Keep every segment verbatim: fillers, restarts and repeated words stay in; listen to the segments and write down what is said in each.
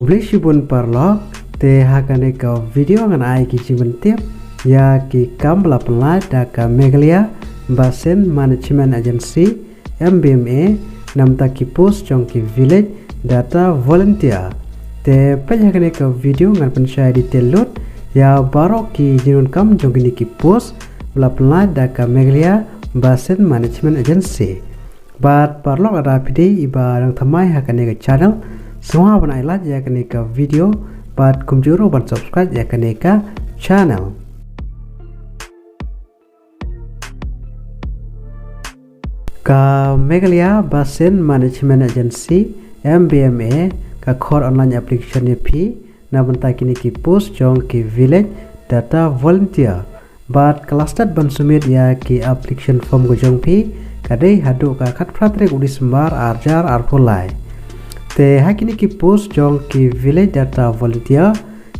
Khublei shibun paralok, te ha kane ka video ngan ai ki jingpyntip ïa ki kam ba la pynlait da ka Meghalaya Basin Management Agency, M B M A, namar ki post jong ki Village Data Volunteer. Te peit ha kane ka video ngan pynshai detail lut ïa baroh ki jingdonkam jong kine ki post ba la pynlait da ka Meghalaya Basin Management Agency. Bad paralok, lada phi dei iba dang thymmai ha kane ka channel, sngewbha ban ai like ïa kane ka video, bad kumjuh ruh ban subscribe ïa kane ka channel. Ka Meghalaya Basin Management Agency, M B M A, ka khot online application ïa phi na bynta kine ki post jong ki Village Data Volunteer. Bad ka last date ban submit ïa ki application form ka jong phi ka dei haduh ka khatphra tarik u December ar hajar arphew lai. Te ha kine ki post jong ki Village Data Volunteer,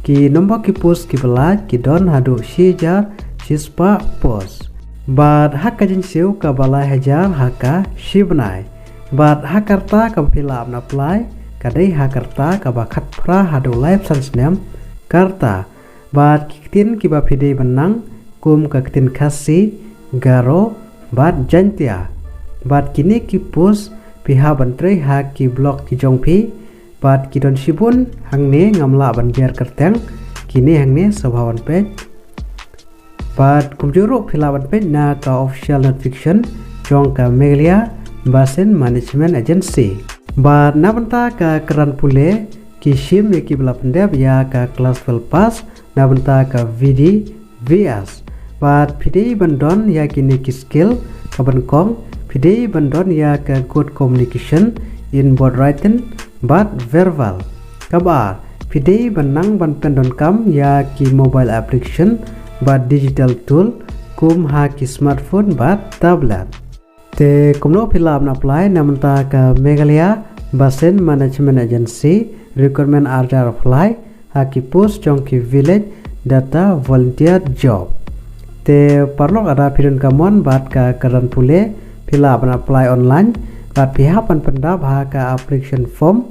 ki number ki post kiba lait ki don haduh shi hajar shispah post. Bad ha ka jingsiew kaba lai hajar ha ka shi bnai. Bad ha ka rta kaba phi lah ban apply ka dei ha ka rta kaba khatphra haduh laiphew san snem ka rta. Bad ki ktien kiba phi dei ban nang kum ka ktien Khasi, Garo bad Jaintia. Bad kine ki post phi hap ban trei ha ki block ki jong phi. Bad ki don shibun hangne, ngam lah ban jer kyrteng, kine hangne, sngewbha ban peit. Bad kumjuh ruh phi lah ban peit na ka official notification jong ka Meghalaya Basin Management Agency. Bad na bynta ka kyrdan pule, ki shim ïa kiba la pyndep ïa ka class twelve pass na bynta ka V D V S. Bad phi dei ban don ïa kine ki skill. Kaba nyngkong, phi dei ban don ïa ka good communication in both written bad verbal. Kaba ar, phi dei ban nang ban pyndonkam ïa ki mobile application bad digital tool kum ha ki smartphone bad tablet. Te kumno phi lah ban apply na bynta ka Meghalaya Basin Management Agency, recruitment ar hajar arphew lai, ha ki post jong ki Village Data Volunteer job. Te paralok, lada phi don ka mon bad ka kyrdan pule, phi lah ban apply online, bad phi hap ban pyndap ha ka application form.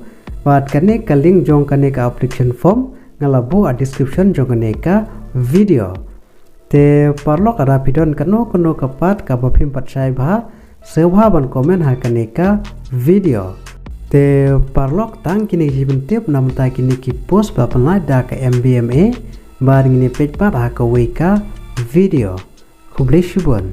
Bad kane ka link jong kane ka application form nga la buh ha description jong kane ka video. Te paralok, lada phi don kano kano ka part kaba phim pat shai bha, sngewbha ban comment ha kane ka video. Te paralok, tang kine ki jingpyntip na bynta kine ki post ba pynlait da ka M B M A. Bad ngin ïa peit pat ha kawei ka video. Khublei shibun.